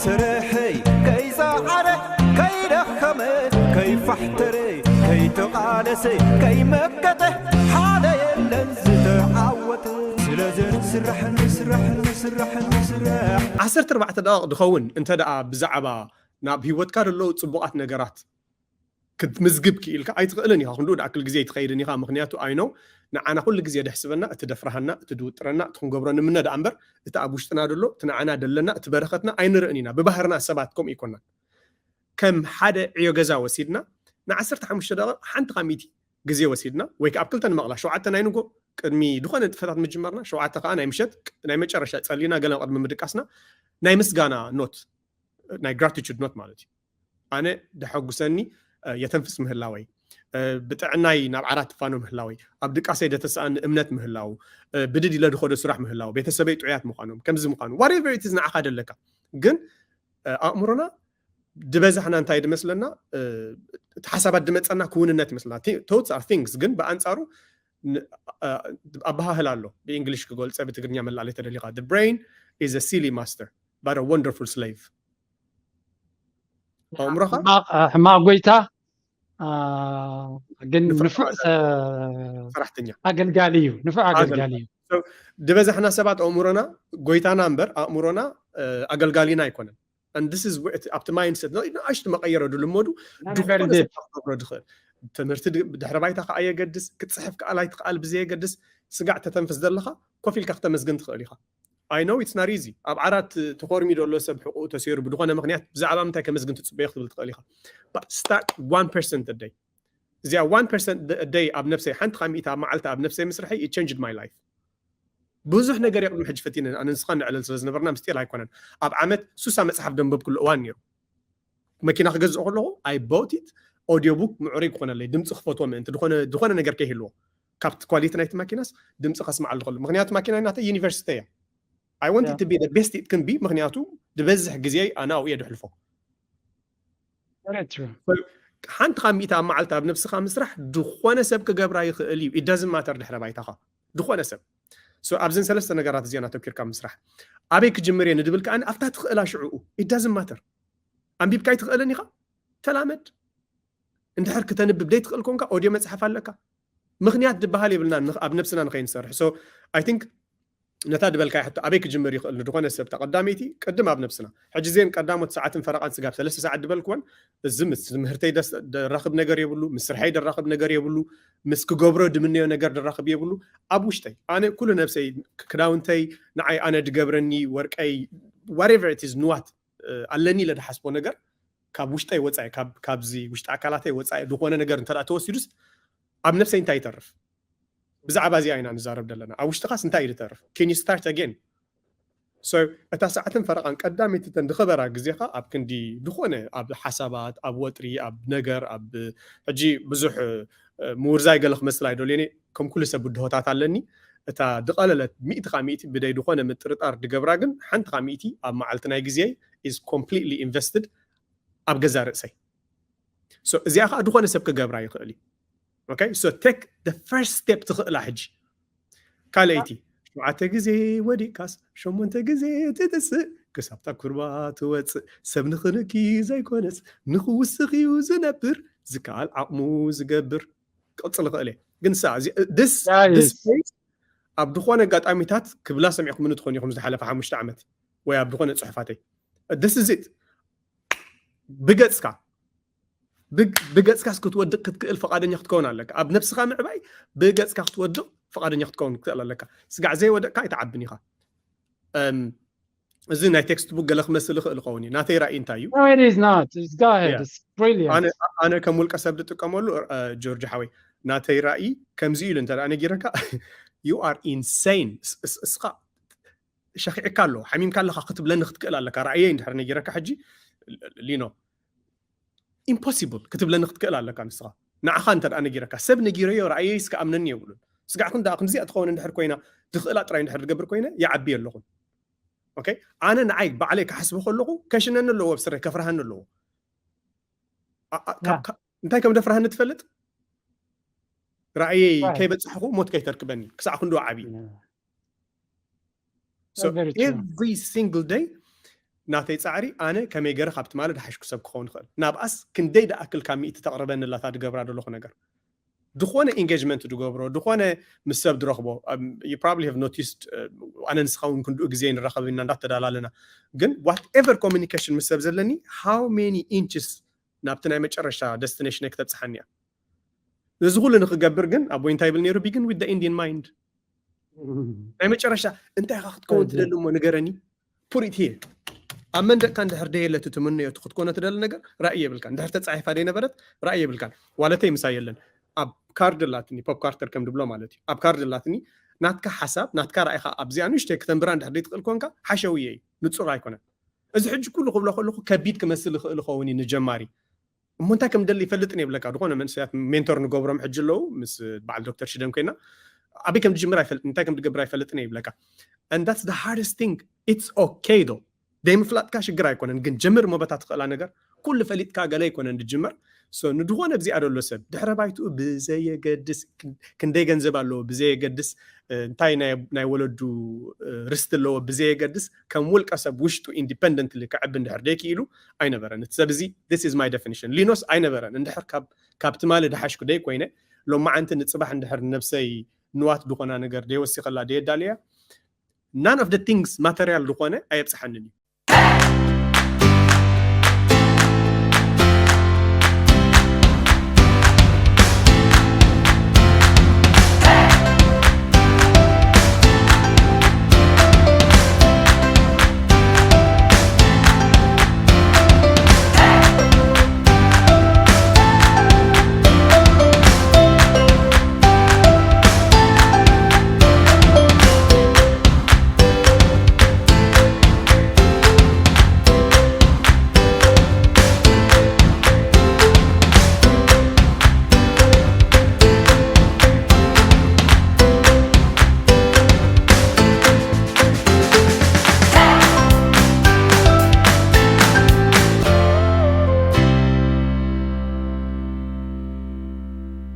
ስርሐይ ከይፀዓረ ከይደኸመ ከይፋሕተረ ከይተቓለሰ ከይመከተ ሓደ የለን ዝተዓወተ። ስለዚ ንስራሕ ንስራሕ ንስራሕ ንስራሕ። ዓሰርተ ኣርባዕተ ደቂቕ ድኸውን እንተ ደኣ ብዛዕባ ናብ ህይወትካ ዘለዉ ጽቡቓት ነገራት ክትምዝግብ ክኢልካ ኣይትኽእልን ኢኻ። ክንድኡ ድኣክል ግዜ ኣይትኸይድን ኢኻ። ምኽንያቱ ኣይኖ ንዓና ኩሉ ግዜ ደሕስበና እቲ ደፍርሃና እቲ ድውጥረና እቲ ክንገብሮ ንምነ ደኣ እምበር እቲ ኣብ ውሽጥና ደሎ እቲ ንዓና ደለና እቲ በረኸትና ኣይንርእን ኢና። ብባህርና ሰባት ከምኡ ይኮናን። ከም ሓደ ዕዮ ገዛ ወሲድና ንዓሰርተ ሓሙሽተ ደቂቕ ሓንቲ ካብ ሚእቲ ግዜ ወሲድና ወይ ከዓ ኣብ ክልተ ንመቕላ ሸውዓተ ናይ ንጎ ቅድሚ ዝኾነ ንጥፈታት ምጅመርና ሸውዓተ ከዓ ናይ ምሸት ናይ መጨረሻ ጸሊና ገለ ቅድሚ ምድቃስና ናይ ምስጋና ኖት ናይ gratitude note ማለት እዩ። ኣነ ደሐጉሰኒ የተንፍስ ምህላወይ፣ ብጥዕናይ ናብ ዓራት ትፋኖ ምህላወይ፣ ኣብ ድቃሰይ ደተሰኣኒ እምነት ምህላው፣ ብድድ ኢለ ድኸዶ ስራሕ ምህላው፣ ቤተሰበይ ጥዑያት ምዃኖም፣ ከምዚ ምዃኑ whatever it is ንዓኻ ደለካ። ግን ኣእምሮና ድበዛሕና እንታይ ድመስለና፣ እቲ ሓሳባት ድመፀና ክውንነት ይመስለና። Thoughts are things። ግን ብኣንፃሩ ኣበሃህላ ኣሎ። ብእንግሊሽ ክገልፀ ብትግርኛ መላእለ ተደሊኻ the brain is a silly master but a wonderful slave። ኣእምሮኻ ሕማቕ ጎይታ ግን ንፉዕ ሰራሕተኛ ኣገልጋሊ እዩ። ንፉዕ ኣገልጋሊ እዩ። ድበዛሕና ሰባት ኣእምሮና ጎይታና እምበር ኣእምሮና ኣገልጋሊና ኣይኮነን። This is ኣብቲ mindset ንኣሽቱ መቀየረ ድልመዱ ድክብሮ ድኽእል ትምህርቲ ድሕረ ባይታ ከዓ የገድስ። ክትፅሕፍ ከኣል ኣይትክኣል ብዘየገድስ ስጋዕ ተተንፍስ ዘለካ ኮፍ ኢልካ ክተመስግን ትኽእል ኢኻ። I know it's not easy። ኣብ ዓራት ተኾርሚ ዘሎ ሰብ ሕቁኡ ተሰይሩ ብድኾነ ምክንያት ብዛዕባ ምንታይ ከመስግን ትፅበዮ ክትብል ትኽእል ኢኻ። But start one percent a day። እዚኣ one percent a day ኣብ ነብሰይ ሓንቲ ካብ ሚእቲ ኣብ መዓልቲ ኣብ ነብሰይ ምስርሐይ it changed my life። ብዙሕ ነገር የቅድሚ ሕጂ ፈቲነ ኣነ ንስኻ ንዕለል ስለ ዝነበርና ምስጢር ኣይኮነን። ኣብ ዓመት ሱሳ መፅሓፍ ደንበብኩሉ እዋን ነይሩ። መኪና ክገዝእ ከለኹ I bought it። Audio book ምዕሩይ ክኾነለይ ድምፂ ክፈትዎ ምእንቲ ዝኾነ ነገር ከይህልዎ ካብቲ ኳሊቲ ናይቲ ማኪናስ ድምፂ ከስምዓሉ ከሎ ምክንያቱ ማኪና ናተ ዩኒቨርሲቲ እያ። I want it to be the best it can be። ምክንያቱ ዝበዝሕ ግዜ ኣነ ኣብኡ እየ ድሕልፎ። ሓንቲ ካብ ሚእቲ ኣብ መዓልቲ ኣብ ነብስኻ ምስራሕ ድኾነ ሰብ ክገብራ ይኽእል እዩ። It doesn't matter ድሕረ ባይታኻ ድኾነ ሰብ። So ኣብዘን ሰለስተ ነገራት እዚኣን ኣተኪርካ ምስራሕ ኣበይ ክጅምር እየ ንድብል ከኣ ኣብታ ትኽእላ ሽዕኡ it doesn't matter። ኣንቢብካ ኣይትኽእልን ኢኻ ተላመድ። እንድሕር ክተንብብ ደይ ትኽእል ኮንካ ኦድዮ መፅሓፍ ኣለካ። ምክንያት ድበሃል የብልና ኣብ ነብስና ንኸይንሰርሕ። So I think ነታ ድበልካያ ሕቶ ኣበይ ክጅምር ይኽእል ንድኾነ ሰብ ተቐዳመይቲ ቅድም ኣብ ነብስና። ሕጂ እዚአን ቀዳሞት ሰዓትን ፈረቓን ስጋብ ሰለስተ ሰዓት ድበልክወን እዚ ምስ ትምህርተይ ደራኽብ ነገር የብሉ፣ ምስ ስርሐይ ደራኽብ ነገር የብሉ፣ ምስ ክገብሮ ድምነዮ ነገር ደራኽብ የብሉ። ኣብ ውሽጠይ ኣነ ኩሉ ነብሰይ ክዳውንተይ ንዓይ ኣነ ድገብረኒ ወርቀይ whatever it is ንዋት ኣለኒ ኢለ ድሓስቦ ነገር ካብ ውሽጠይ ወፃኢ ካብዚ ውሽጢ ኣካላተይ ወፃኢ ዝኾነ ነገር እንተ ተወሲዱስ ኣብ ነብሰይ እንታይ ይተርፍ? ብዛዕባ እዚኣ ኢና ንዛረብ ዘለና። ኣብ ውሽጥኻስ እንታይ እዩ ዝተርፍ? Can you start again? So እታ ሰዓትን ፈረቓን ቀዳመይቲ እተን ድኸበራ ግዜኻ ኣብ ክንዲ ዝኾነ ኣብ ሓሳባት ኣብ ወጥሪ ኣብ ነገር ኣብ ሕጂ ብዙሕ ምውርዛይ ገለ ክመስል ኣይደልዮን እየ። ከም ኩሉ ሰብ ብድሆታት ኣለኒ። እታ ድቐለለት ሚእቲ ካብ ሚእቲ ብደይ ድኾነ ምጥርጣር ድገብራ ግን ሓንቲ ካብ ሚእቲ ኣብ መዓልቲ ናይ ግዜ is completely invested ኣብ ገዛ ርእሰይ። እዚኣ ከዓ ድኾነ ሰብ ክገብራ ይኽእል እዩ። Okay so take the first step ትኽእላ ሕጂ። ካልኣይቲ ሸውዓተ ግዜ ወዲቅካስ ሸሞንተ ግዜ ትትስእ ክሳብታ ኩርባ ትወፅእ ሰብ ንኽንኪ ዘይኮነስ ንኽውስኽ እዩ ዝነብር ዝከኣል ዓቕሙ ዝገብር። ክቕፅል ይኽእል እየ ግን ሳ this space ኣብ ዝኾነ ኣጋጣሚታት ክብላ ሰሚዕኩምኒ ትኾኑ ኢኹም ዝሓለፈ ሓሙሽተ ዓመት ወይ ኣብ ዝኾነ ፅሑፋተይ this is it ብገፅካ ብገፅካስ ክትወድቕ ክትክእል ፈቓደኛ ክትከውን ኣለካ። ኣብ ነብስኻ ምዕባይ ብገፅካ ክትወድቕ ፈቓደኛ ክትከውን ክትክእል ኣለካ። ስጋዕ ዘይወደቕካ ኣይትዓብን ኢኻ። እዚ ናይ ቴክስት ቡክ ገለ ክመስል ይኽእል ይኸውን እዩ። ናተይ ራእይ እንታይ እዩ? ኣነ ከም ውልቀ ሰብ ዝጥቀመሉ ጆርጅ ሓወይ ናተይ ራእይ ከምዚ ኢሉ እንተ ነጊረካ you are insane እስኻ ሸኺዕካ ኣሎ ሓሚምካ ኣለኻ ክትብለኒ ክትክእል ኣለካ። ራእየይ እንድሕር ነጊረካ ሕጂ ሊኖ impossible ክትብለኒ ክትክእል ኣለካ። ንስኻ ንዓኻ እንተ ነጊረካ ሰብ ነጊረዮ ራእየይ እስከ ኣምነኒ የብሉን። ስጋዕ ክንዳ ክንዚኣ ትኸውን እንድሕር ኮይና ድኽእላ ጥራይ እንድሕር ዝገብር ኮይነ ይዓቢ ኣለኹን። Okay ኣነ ንዓይ ባዕለይ ክሓስቦ ከለኹ ከሽነኒ ኣለዎ ኣብ ስረይ ከፍርሃኒ ኣለዎ። እንታይ ከም ደፍርሃኒ ትፈልጥ? ራእየይ ከይበጻሕኹ ሞት ከይተርክበኒ ክሳዕ ክንዱ ዓቢ every single day ናተይ ፃዕሪ ኣነ ከመይ ገረ ካብ ትማሊ ድሓሽኩ ሰብ ክኸውን ይኽእል። ናብኣስ ክንደይ ድኣክል ካብ ሚእቲ ተቕርበኒ ኣላ እታ ድገብራ ዘለኹ ነገር። ዝኾነ engagement ድገብሮ፣ ዝኾነ ምስ ሰብ ድረኽቦ፣ you probably have noticed፣ ኣነ ንስኻ እውን ክንድኡ ግዜ ንራኸብ ኢና እንዳተዳላለና። ግን whatever communication ምስ ሰብ ዘለኒ፣ how many inches ናብቲ ናይ መጨረሻ destination ክተብፅሓኒ እያ። እዚ ኩሉ ንክገብር ግን ኣቦይ እንታይ ይብል ነይሩ? Begin with the end in mind። ናይ መጨረሻ እንታይ ኢኻ ክትከውን ትደሊ እሞ ንገረኒ። Put it here። ኣብ መንደቅካ እንድሕር ደየለት ትምነዮ እቲ ክትኮኖ ትደሊ ነገር ራእይ የብልካን። እንድሕር ተፃሒፋ ደይነበረት ራእይ የብልካን። ዋለተይ ምሳይ የለን። ኣብ ካርድ ኣላትኒ፣ ፖፕ ካርተር ከም ድብሎ ማለት እዩ። ኣብ ካርድ ኣላትኒ፣ ናትካ ሓሳብ፣ ናትካ ራእይኻ ኣብዚኣ ንእሽተይ ክተንብራ እንድሕር ደይትኽእል ኮንካ ሓሸውየ እዩ። ንፁር ኣይኮነን። እዚ ሕጂ ኩሉ ክብሎ ከለኹ ከቢድ ክመስል ይኽእል ይኸውን እዩ ንጀማሪ። እሞ እንታይ ከም ደሊ ይፈልጥን የብለካ። ዝኾነ መንእሰያት ሜንቶር ንገብሮም ሕጂ ኣለዉ፣ ምስ በዓል ዶክተር ሽደን ኮይና ኣበይ ከም ድጅምር ኣይፈልጥን፣ እንታይ ከም ድገብር ኣይፈልጥን የብለካ። And that's the hardest thing. It's okay though። ደይምፍላጥካ ሽግር ኣይኮነን፣ ግን ጀምር እሞ በታ ትኽእላ ነገር። ኩሉ ፈሊጥካ ገለ ኣይኮነን ድጅመር። So ንድኾነ ኣብዚኣ ደሎ ሰብ ድሕረ ባይትኡ ብዘየገድስ፣ ክንደይ ገንዘብ ኣለዎ ብዘየገድስ፣ እንታይ ናይ ወለዱ ርስቲ ኣለዎ ብዘየገድስ፣ ከም ውልቀ ሰብ ውሽጡ independently ክዕቢ እንድሕር ደይክኢሉ ኣይነበረን። እቲ ሰብ እዚ this is my definition። ሊኖስ ኣይነበረን። እንድሕር ካብ ትማሊ ድሓሽኩ ደይ ኮይነ፣ ሎማዓንቲ ንፅባሕ እንድሕር ንነብሰይ ንዋት ዝኾና ነገር ደይወሲኸላ ደየዳልያ፣ none of the things material ዝኾነ ኣየብፅሓንን እዩ።